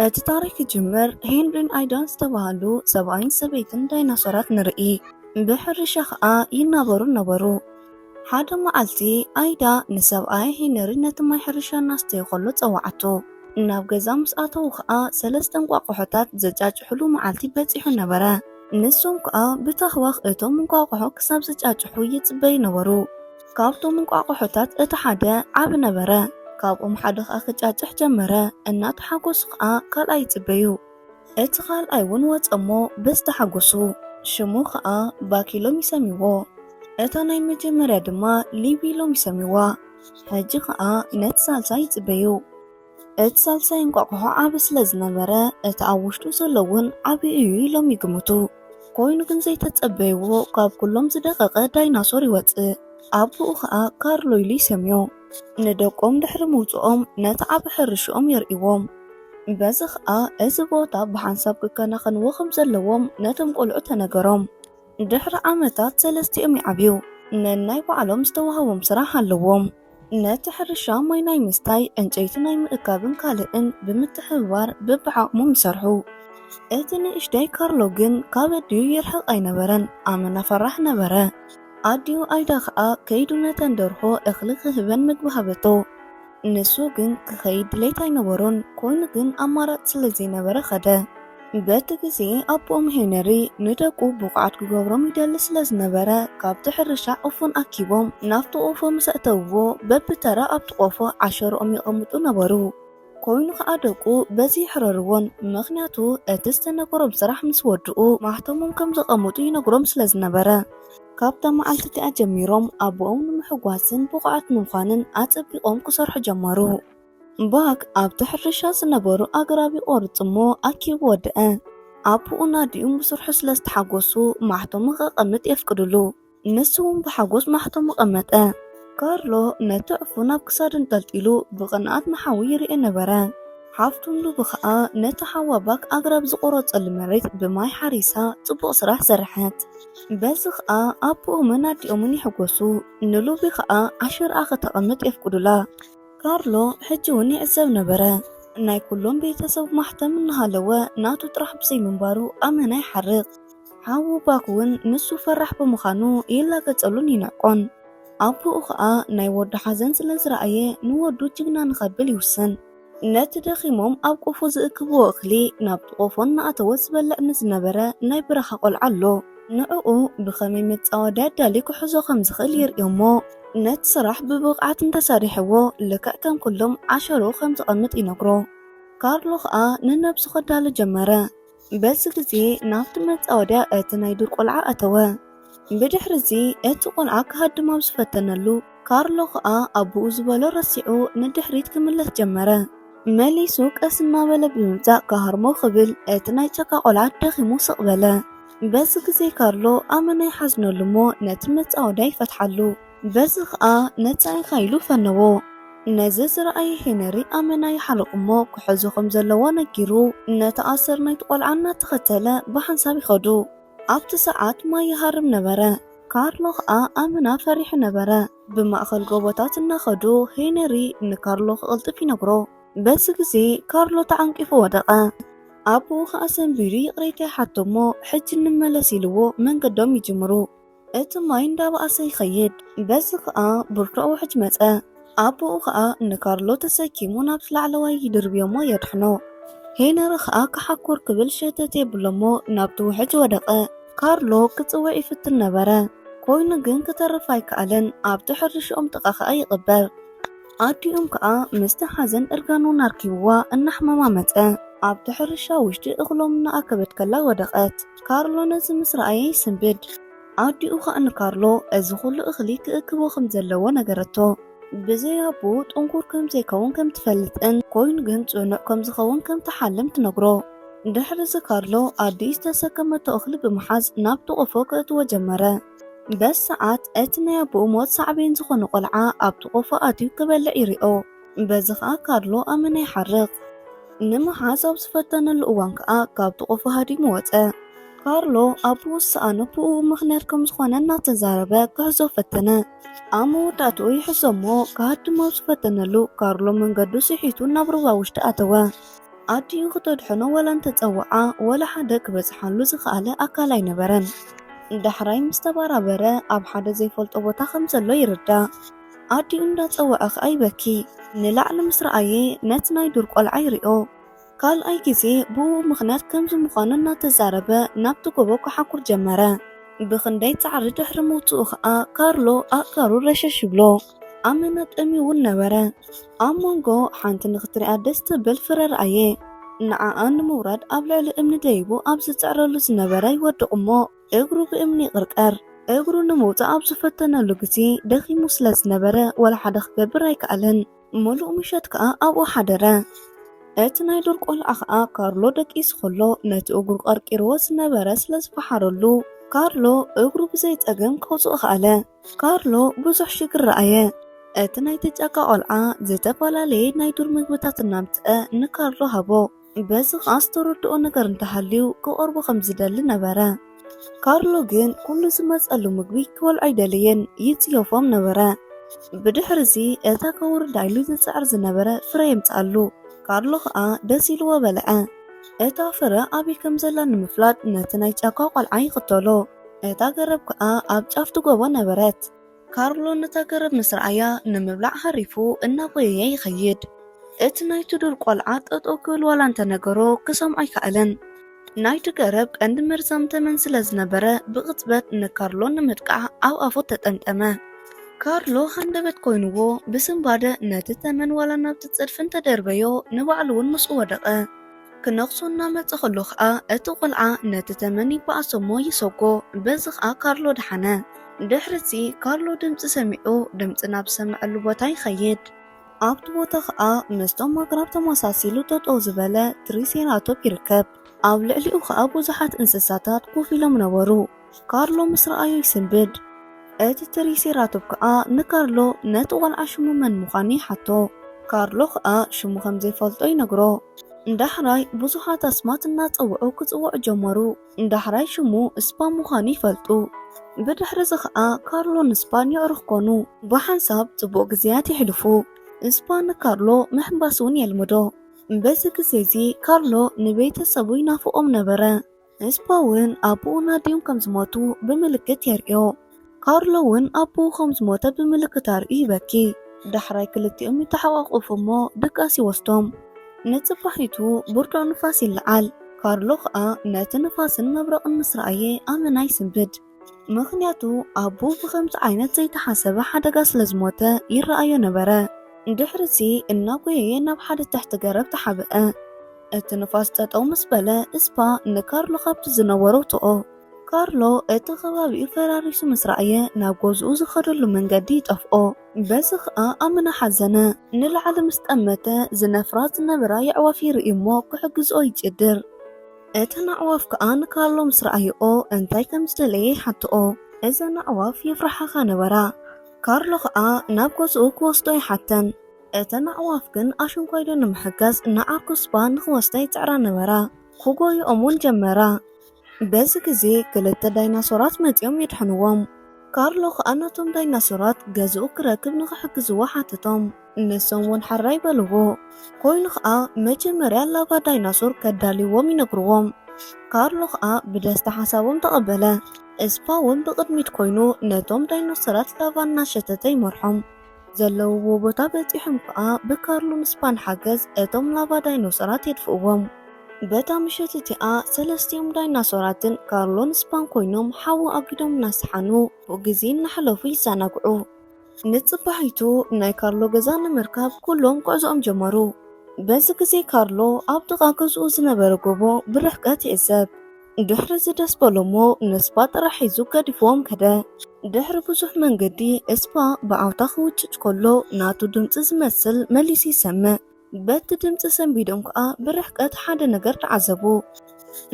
እቲ ታሪኽ ክጅምር ሄንሪን ኣይዳን ዝተባህሉ ሰብኣይን ሰበይትን ዳይናሶራት ንርኢ። ብሕርሻ ኸኣ ይናበሩ ነበሩ። ሓደ መዓልቲ ኣይዳ ንሰብኣያ ሄንሪ ነቲ ማይ ሕርሻ እናስተየ ከሎ ጸውዓቶ። ናብ ገዛ ምስ ኣተዉ ኸኣ ሰለስተ እንቋቑሖታት ዘጫጭሕሉ መዓልቲ በጺሑ ነበረ። ንሶም ከኣ ብታህዋኽ እቶም እንቋቑሖ ክሳብ ዝጫጭሑ ይጽበዩ ነበሩ። ካብቶም እንቋቑሖታት እቲ ሓደ ዓቢ ነበረ። ካብኦም ሓደ ኸኣ ክጫጭሕ ጀመረ። እናተሓጎሱ ኸኣ ካልኣይ ይጽበዩ። እቲ ካልኣይ እውን ወጸ እሞ በዚ ተሓጎሱ። ሽሙ ኸኣ ባክ ኢሎም ይሰምይዎ። እታ ናይ መጀመርያ ድማ ሊቢ ኢሎም ይሰምይዋ። ሕጂ ኸኣ ነቲ ሳልሳይ ይጽበዩ። እቲ ሳልሳይ እንቋቑሖ ዓቢ ስለ ዝነበረ፣ እቲ ኣብ ውሽጡ ዘሎ እውን ዓቢ እዩ ኢሎም ይግምቱ። ኮይኑ ግን ዘይተጸበይዎ ካብ ኩሎም ዝደቐቐ ዳይናሶር ይወጽእ። ኣቦኡ ኸኣ ካርሎ ኢሉ ይሰምዮ። ንደቆም ድሕሪ ምውጽኦም ነቲ ዓቢ ሕርሽኦም የርእይዎም። በዚ ኸኣ እዚ ቦታ ብሓንሳብ ክከናኸንዎ ከም ዘለዎም ነቶም ቆልዑ ተነገሮም። ድሕሪ ዓመታት ሰለስቲኦም ይዓብዩ። ነናይ ባዕሎም ዝተዋህቦም ስራሕ ኣለዎም። ነቲ ሕርሻ ማይ ናይ ምስታይ፣ ዕንጨይቲ ናይ ምእካብን ካልእን ብምትሕብባር በብዓቕሞም ይሰርሑ። እቲ ንእሽተይ ካርሎ ግን ካብ ኣዲኡ ይርሕቕ ኣይነበረን፣ ኣመና ፈራሕ ነበረ። ኣዲኡ ኣይዳ ኸኣ ከይዱ ነተን ደርሆ እኽሊ ክህበን ምግቢ ሃበቶ። ንሱ ግን ክኸይድ ድሌት ኣይነበሮን፣ ኮይኑ ግን ኣማራጺ ስለ ዘይነበረ ኸደ። በቲ ግዜ ኣቦኦም ሄነሪ ንደቁ ብቑዓት ክገብሮም ይደሊ ስለ ዝነበረ፣ ካብቲ ሕርሻ ዑፉን ኣኪቦም ናብቲ ቆፎ ምስ ኣእተውዎ፣ በብተራ ኣብቲ ቆፎ ዓሸርኦም የቐምጡ ነበሩ። ኮይኑ ኸኣ ደቁ በዚ ይሕረርዎን፣ ምኽንያቱ እቲ ዝተነገሮም ስራሕ ምስ ወድኡ ማሕተሞም ከም ዘቐምጡ ይነግሮም ስለ ዝነበረ፣ ካብታ መዓልቲ እቲኣ ጀሚሮም ኣቦኦም ንምሕጓስን ብቑዓት ንምዃንን ኣጸቢቖም ክሰርሑ ጀመሩ። ባክ ኣብቲ ሕርሻ ዝነበሩ ኣግራብ ይቖርጽ እሞ ኣኪቡ ወደአ። ኣቦኡን ኣዲኡን ብስርሑ ስለ ዝተሓጎሱ ማሕተሙ ከቐምጥ የፍቅዱሉ። ንሱ እውን ብሓጎስ ማሕተሙ ቀመጠ። ካርሎ ነቲ ዕፉን ኣብ ክሳዱ ኣንጠልጢሉ ብቕንኣት ንሓዉ ይርእዮ ነበረ። ሓፍቱ ሉቢ ኸኣ ነቲ ሓዋ ባክ ኣግራብ ዝቖረጸሉ መሬት ብማይ ሓሪሳ ጽቡቕ ስራሕ ሰረሐት። በዚ ኸኣ ኣቦኦምን ኣዲኦምን ይሕጎሱ። ንሉቢ ኸኣ ዓሸርኣ ከተቐምጥ የፍቅዱላ። ካርሎ ሕጂ እውን ይዕዘብ ነበረ። ናይ ኩሎም ቤተሰብ ማሕተም እናሃለወ ናቱ ጥራሕ ብዘይምንባሩ ኣመና ይሓርቕ። ሓዉ ባክ እውን ንሱ ፈራሕ ብምዃኑ ይላገጸሉን ይንዕቆን። ኣቦኡ ኸኣ ናይ ወዱ ሓዘን ስለ ዝረኣየ ንወዱ ጅግና ንኸብል ይውስን። ነቲ ደኺሞም ኣብ ቆፎ ዝእክብዎ እኽሊ ናብቲ ቆፎ እናኣተወ ዝበልዕ ንዝነበረ ናይ በረኻ ቆልዓ ኣሎ። ንዕኡ ብኸመይ መጻወድያ ኣዳልዩ ክሕዞ ከም ዝኽእል የርእዮ እሞ፣ ነቲ ስራሕ ብብቕዓት እንተሰሪሕዎ፣ ልክዕ ከም ኩሎም ዓሸርኡ ከም ዘቐምጥ ይነግሮ። ካርሎ ኸኣ ንነብሱ ከዳሉ ጀመረ። በዚ ግዜ ናብቲ መጻወድያ እቲ ናይ ዱር ቆልዓ ኣተወ። ብድሕሪ እዚ እቲ ቆልዓ ክሃድም ኣብ ዝፈተነሉ፣ ካርሎ ኸኣ ኣቦኡ ዝበሎ ረሲዑ ንድሕሪት ክምለስ ጀመረ። መሊሱ ቀስ እናበለ ብምምጻእ ክሃርሞ ክብል፣ እቲ ናይ ጫካ ቆልዓ ደኺሙ ስቕ በለ። በዚ ግዜ ካርሎ ኣመና ይሓዝነሉ እሞ ነቲ መጻወድያ ይፈትሓሉ። በዚ ኸኣ ነጻ ኢኻ ኢሉ ፈነዎ። ነዚ ዝረኣየ ሄነሪ ኣመና ይሓርቕ እሞ ክሕዞ ከም ዘለዎ ነጊሩ፣ ነቲ ኣሰር ናይቲ ቆልዓ እናተኸተለ ብሓንሳብ ይኸዱ። ኣብቲ ሰዓት ማይ ይሃርም ነበረ። ካርሎ ኸኣ ኣመና ፈሪሑ ነበረ። ብማእከል ጎቦታት እናኸዱ ሄነሪ ንካርሎ ክቕልጥፍ ይነግሮ። በዚ ግዜ ካርሎ ተዓንቂፉ ወደቐ። ኣቦኡ ኸኣ ሰንቢዱ ይቕሬታ ይሓቶ እሞ፣ ሕጂ ንመለስ ኢልዎ መንገዶም ይጅምሩ። እቲ ማይ እንዳበኣሰ ይኸይድ። በዚ ኸኣ ብርቱዕ ውሕጅ መጸ። ኣቦኡ ኸኣ ንካርሎ ተሰኪሙ ናብቲ ላዕለዋይ ይድርብዮ እሞ የድሕኖ። ሄነሪ ኸኣ ክሓኩር ክብል ሸተት የብሎ እሞ ናብቲ ውሕጅ ወደቐ። ካርሎ ክጽውዕ ይፍትን ነበረ። ኮይኑ ግን ክተርፍ ኣይከኣለን። ኣብቲ ሕርሽኦም ጥቓ ኸኣ ይቕበር። ኣዲኦም ከኣ ምስቲ ሓዘን እርጋኑ ኣርኪብዋ እናሕመማ መጸ። ኣብቲ ሕርሻ ውሽጢ እኽሎም እናኣከበት ከላ ወደቐት። ካርሎ ነዚ ምስ ረኣየ ይስንብድ። ኣዲኡ ከኣ ንካርሎ እዚ ኩሉ እኽሊ ክእክቦ ከም ዘለዎ ነገረቶ። ብዘይ ኣቦኡ ጥንኩር ከም ዘይከውን ከም ትፈልጥን ኮይኑ ግን ጽኑዕ ከም ዝኸውን ከም ትሓልም ትነግሮ። ድሕሪ እዚ ካርሎ ኣዲኡ ዝተሰከመቶ እኽሊ ብምሓዝ ናብቲ ቆፎ ከእትዎ ጀመረ። በዚ ሰዓት እቲ ናይ ኣቦኡ ሞት ሳዕቤን ዝኾነ ቆልዓ ኣብቲ ቆፎ ኣትዩ ክበልዕ ይሪኦ። በዚ ኸኣ ካርሎ ኣመና ይሓርቕ። ንምሓዝ ኣብ ዝፈተነሉ እዋን ከኣ ካብቲ ቆፎ ሃዲሙ ወጸ። ካርሎ ኣቦኡ ዝሰኣኖ ብእኡ ምኽንያት ከም ዝኾነ እናተዛረበ ክሕዞ ፈተነ። ኣብ መወዳእትኡ ይሕዞ እሞ ክሃድም ኣብ ዝፈተነሉ ካርሎ መንገዱ ስሒቱ ናብ ሩባ ውሽጢ ኣተወ። ኣዲኡ ክተድሕኖ ወላ እንተጸውዓ፣ ወላ ሓደ ክበጽሓሉ ዝኸኣለ ኣካል ኣይነበረን። ዳሕራይ ምስ ተባራበረ፣ ኣብ ሓደ ዘይፈልጦ ቦታ ከም ዘሎ ይርዳእ። ኣዲኡ እንዳጸወዐ ከኣ ይበኪ። ንላዕሊ ምስ ረኣየ፣ ነቲ ናይ ዱር ቆልዓ ይሪኦ። ካልኣይ ግዜ ብኡ ምኽንያት ከምዚ ምዃኑ እናተዛረበ ናብቲ ጎቦ ክሓኩር ጀመረ። ብኽንደይ ጻዕሪ ድሕሪ ምውጽኡ ኸኣ ካርሎ ኣእጋሩ ረሸሽ ይብሎ። ኣመና ጠምዩ እውን ነበረ። ኣብ መንጎ ሓንቲ ንኽትሪኣ ደስ ትብል ፍረ ረኣየ። ንዓኣ ንምውራድ ኣብ ልዕሊ እምኒ ደይቡ ኣብ ዝጽዕረሉ ዝነበረ ይወድቕ እሞ እግሩ ብእምኒ ይቕርቀር። እግሩ ንምውጻእ ኣብ ዝፈተነሉ ግዜ ደኺሙ ስለ ዝነበረ ዋላ ሓደ ክገብር ኣይከኣለን። ምሉእ ምሸት ከኣ ኣብኡ ሓደረ። እቲ ናይ ዱር ቆልዓ ከኣ ካርሎ ደቂሱ ከሎ ነቲ እግሩ ቀርቂርዎ ዝነበረ ስለ ዝፈሓረሉ፣ ካርሎ እግሩ ብዘይ ጸገም ከውጽኦ ከኣለ። ካርሎ ብዙሕ ሽግር ረኣየ። እቲ ናይቲ ጫካ ቆልዓ ዝተፈላለየ ናይ ዱር ምግብታት እናምጽአ ንካርሎ ሃቦ። በዚ ከኣ ዝተረድኦ ነገር እንተሃልዩ ክቐርቦ ከም ዝደሊ ነበረ። ካርሎ ግን ኩሉ ዝመጸሉ ምግቢ ክበልዖ ኣይደለየን፣ ይጽየፎም ነበረ። ብድሕርዚ እታ ከውርዳ ኢሉ ዝጽዕር ዝነበረ ፍረ የምጽኣሉ። ካርሎ ከኣ ደስ ኢልዎ በልዐ። እታ ፍረ ኣበይ ከም ዘላ ንምፍላጥ ነቲ ናይ ጫካ ቆልዓ ይኽተሎ። እታ ገረብ ከኣ ኣብ ጫፍቲ ጎቦ ነበረት። ካርሎ ነታ ገረብ ምስ ረኣያ ንምብላዕ ሃሪፉ እናጎየየ ይኸይድ። እቲ ናይቲ ዱር ቆልዓ ጠጠው ክብል ዋላ እንተነገሮ ክሰምዖ ኣይከኣለን። ናይቲ ገረብ ቀንዲ መርዛም ተመን ስለ ዝነበረ ብቕጽበት ንካርሎ ንምጥቃዕ ኣብ ኣፉ ተጠምጠመ። ካርሎ ሃንደበት ኮይንዎ ብስንባደ ነቲ ተመን ዋላ ናብቲ ጽድፊ እንተደርበዮ ንባዕሉ እውን ምስኡ ወደቐ። ክነኽሶ እናመጸ ከሎ ኸኣ እቲ ቆልዓ ነቲ ተመን ይበኣሶ እሞ ይሰጎ። በዚ ኸኣ ካርሎ ደሓነ። ድሕሪዚ ካርሎ ድምጺ ሰሚዑ ድምጺ ናብ ዝሰምዐሉ ቦታ ይኸይድ። ኣብቲ ቦታ ኸኣ ምስቶም ኣግራብ ተመሳሲሉ ጠጠው ዝበለ ትሪሴራቶፕ ይርከብ። ኣብ ልዕሊኡ ኸኣ ብዙሓት እንስሳታት ኮፍ ኢሎም ነበሩ። ካርሎ ምስ ረኣዮ ይስንብድ። እቲ ትሪሴራቶፕ ከኣ ንካርሎ ነቲ ቆልዓ ሽሙ መን ምዃኑ ይሓቶ። ካርሎ ከኣ ሽሙ ከም ዘይፈልጦ ይነግሮ። ዳሕራይ ብዙሓት ኣስማት እናጸውዑ ክጽውዑ ጀመሩ። ዳሕራይ ሽሙ ስፓ ምዃኑ ይፈልጡ። ብድሕሪ እዚ ከኣ ካርሎ ንስፓን የዕሩኽ ኮኑ። ብሓንሳብ ጽቡቕ ግዜያት የሕልፉ። ስፓ ንካርሎ ምሕንባስ እውን የልምዶ። በዚ ግዜ እዚ ካርሎ ንቤተሰቡ ይናፍቖም ነበረ። ስፓ እውን ኣቦኡ ናዲዮም ከም ዝሞቱ ብምልክት የርእዮ። ካርሎ እውን ኣቦኡ ከም ዝሞተ ብምልክት ኣርእዩ ይበኪ። ዳሕራይ ክልቲኦም ይተሓቋቆፉ እሞ ድቃስ ይወስዶም። ንጽባሒቱ ብርቱዕ ንፋስ ይለዓል። ካርሎ ከኣ ነቲ ንፋስን መብረቕን ምስ ረኣየ ኣመና ይስንብድ። ምኽንያቱ ኣቦኡ ብኸምዚ ዓይነት ዘይተሓሰበ ሓደጋ ስለ ዝሞተ ይረኣዮ ነበረ። ድሕሪዚ እናጎየየ ናብ ሓደ ትሕቲ ገረብ ተሓብአ። እቲ ንፋስ ጠጠው ምስ በለ፣ ስፓ ንካርሎ ካብቲ ዝነበሮ ውጥኦ። ካርሎ እቲ ከባቢኡ ፈራሪሱ ምስ ረኣየ፣ ናብ ገዝኡ ዝኸደሉ መንገዲ ይጠፍኦ። በዚ ኸኣ ኣመና ሓዘነ። ንላዕሊ ምስ ጠመተ፣ ዝነፍራ ዝነበራ የዕዋፍ ይርኢ እሞ ክሕግዝኦ ይጭድር። እተን ኣዕዋፍ ከኣ ንካርሎ ምስ ረኣይኦ፣ እንታይ ከም ዝደለየ ይሓትኦ። እዘን ኣዕዋፍ የፍርሓኻ ነበራ። ካርሎ ኸኣ ናብ ገዝኡ ክወስዶ ይሓተን። እተን ኣዕዋፍ ግን ኣሽንኳይዶ ንምሕጋዝ ንዓርኩ ስፓ ንኽወስዳ ይጽዕራ ነበራ። ክጎይኦም እውን ጀመራ። በዚ ግዜ ክልተ ዳይናሶራት መጺኦም የድሕንዎም። ካርሎ ኸኣ ነቶም ዳይናሶራት ገዝኡ ክረክብ ንኽሕግዝዎ ሓተቶም። ንሶም እውን ሕራይ በልዎ። ኮይኑ ኸኣ መጀመርያ ላቫ ዳይናሶር ከዳልይዎም ይነግርዎም። ካርሎ ኸኣ ብደስታ ሓሳቦም ተቐበለ። ስፓ እውን ብቕድሚት ኮይኑ ነቶም ዳይኖሰራት ላቫ እናሸተተ ይመርሖም። ዘለውዎ ቦታ በጺሖም ከኣ ብካርሎን ስፓን ሓገዝ እቶም ላቫ ዳይኖሰራት የጥፍእዎም። በታ ምሸት እቲኣ ሰለስቲኦም ዳይናሶራትን ካርሎን ስፓን ኮይኖም ሓዊ ኣጊዶም እናሰሓኑ ብኡ ግዜ እናሕለፉ ይዘናግዑ። ንጽባሒቱ ናይ ካርሎ ገዛ ንምርካብ ኩሎም ጉዕዞኦም ጀመሩ። በዚ ግዜ ካርሎ ኣብ ጥቓ ገዝኡ ዝነበረ ጎቦ ብርሕቀት ይዕዘብ። ድሕሪ እዚ ደስ በሎ እሞ ንስፓ ጥራሕ ሒዙ ገዲፍዎም ከደ። ድሕሪ ብዙሕ መንገዲ እስፓ ብዓውታ ክውጭጭ ከሎ ናቱ ድምጺ ዝመስል መሊሱ ይሰምዕ። በቲ ድምጺ ሰንቢዶም ከኣ ብርሕቀት ሓደ ነገር ተዓዘቡ።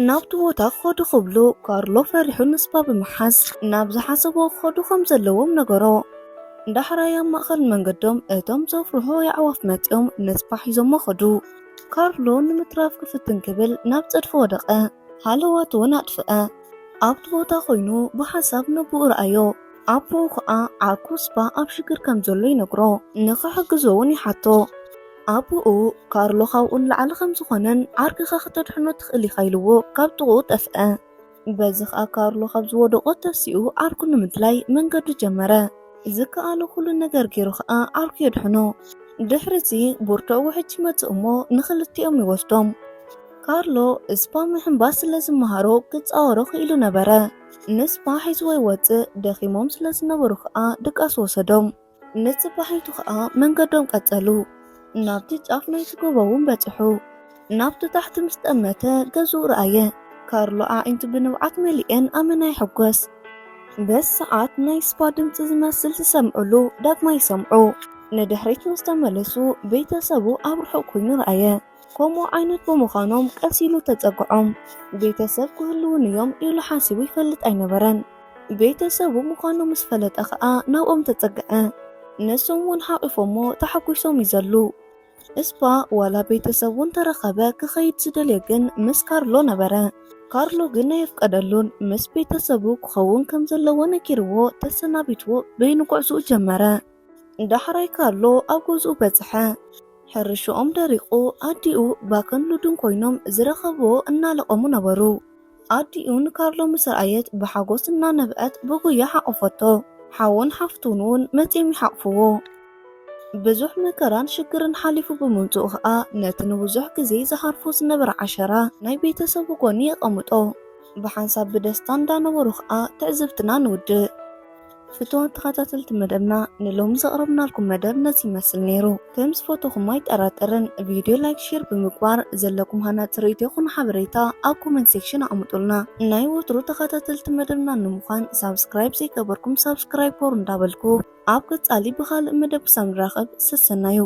ናብቲ ቦታ ክኸዱ ክብሉ ካርሎ ፈሪሑ ንስፓ ብምሓዝ ናብ ዝሓሰቦ ክኸዱ ከም ዘለዎም ነገሮ። ዳሕራይ ኣብ ማእኸል መንገዶም እቶም ዘፍርሑ የዕዋፍ መጺኦም ንስፓ ሒዞሞ ኸዱ። ካርሎ ንምትራፍ ክፍትን ክብል ናብ ጸድፊ ወደቐ። ሃለዋት እውን ኣጥፍአ። ኣብቲ ቦታ ኮይኑ ብሓሳብ ነቦኡ ረኣዮ። ኣቦኡ ኸኣ ዓርኩ ስፓ ኣብ ሽግር ከም ዘሎ ይነግሮ። ንኽሕግዞ እውን ይሓቶ። ኣቦኡ ካርሎ ካብኡ ንላዕሊ ከም ዝኾነን ዓርክኻ ከተድሕኖ ትኽእል ኢኻ ኢልዎ ካብ ጥቕኡ ጠፍአ። በዚ ኸኣ ካርሎ ካብ ዝወደቖ ተሲኡ ዓርኩ ንምድላይ መንገዱ ጀመረ። ዝከኣሎ ኩሉ ነገር ገይሩ ኸኣ ዓርኩ የድሕኖ። ድሕሪዚ ብርቱዕ ውሕጅ ይመጽእ እሞ ንኽልቲኦም ይወስዶም። ካርሎ ስፓ ምሕንባስ ስለ ዝመሃሮ ክጻወሮ ክኢሉ ነበረ። ንስፓ ሒዝዎ ይወጽእ፣ ደኺሞም ስለ ዝነበሩ ኸኣ ድቃስ ወሰዶም። ንጽባሒቱ ኸኣ መንገዶም ቀጸሉ። ናብቲ ጫፍ ናይቲ ጎቦ እውን በጽሑ። ናብቲ ታሕቲ ምስ ጠመተ ገዝኡ ረኣየ። ካርሎ ኣዒንቱ ብንብዓት መሊኤን ኣመና ይሕጎስ። በዚ ሰዓት ናይ ስፓ ድምጺ ዝመስል ዝሰምዕሉ ዳግማይ ይሰምዑ። ንድሕሪት ምስ ተመለሱ ቤተሰቡ ኣብ ርሑቕ ኮይኑ ረኣየ። ከምኡ ዓይነት ብምዃኖም ቀስ ኢሉ ተጸግዖም። ቤተሰብ ክህልውን እዮም ኢሉ ሓሲቡ ይፈልጥ ኣይነበረን። ቤተሰቡ ምዃኖም ምስ ፈለጠ ኸኣ ናብኦም ተጸግዐ። ንሶም እውን ሓቒፎሞ ተሓጒሶም ይዘሉ። እስፓ ዋላ ቤተሰቡ እንተረኸበ ክኸይድ ዝደልየ ግን ምስ ካርሎ ነበረ። ካርሎ ግን ኣየፍቀደሉን። ምስ ቤተሰቡ ክኸውን ከም ዘለዎ ነጊርዎ ተሰናቢትዎ በይኑ ጉዕዝኡ ጀመረ። ዳሕራይ ካርሎ ኣብ ገዝኡ በጽሐ። ሕርሽኦም ደሪቑ ኣዲኡ ባከን ሉዱን ኮይኖም ዝረኸብዎ እናለቐሙ ነበሩ። ኣዲኡ ንካርሎ ምስ ረኣየት ብሓጎስ እናነብዐት ብጉያ ሓቖፈቶ። ሓውን ሓፍቱን እውን መጺኦም ይሓቕፍዎ። ብዙሕ መከራን ሽግርን ሓሊፉ ብምምጽኡ ኸኣ ነቲ ንብዙሕ ግዜ ዝሃርፎ ዝነበረ ዓሸራ ናይ ቤተሰቡ ጎኒ የቐምጦ። ብሓንሳብ ብደስታ እንዳነበሩ ኸኣ ትዕዝብትና ንውድእ። ፍቱዋት ተኸታተልቲ መደብና ንሎሚ ዘቕረብናልኩም መደብ ነዚ ይመስል ነይሩ። ከም ዝፈተኹም ኣይጠራጠርን። ቪድዮ ላይክ፣ ሼር ብምግባር ዘለኩም ሃናጺ ርእይቶኹን ሓበሬታ ኣብ ኮመንት ሴክሽን ኣቕምጡልና። ናይ ወትሩ ተኸታተልቲ መደብና ንምዃን ሳብስክራይብ ዘይገበርኩም ሳብስክራይብ ገበሩ እንዳበልኩ ኣብ ቀጻሊ ብኻልእ መደብ ክሳብ ንራኸብ ሰሰናዩ።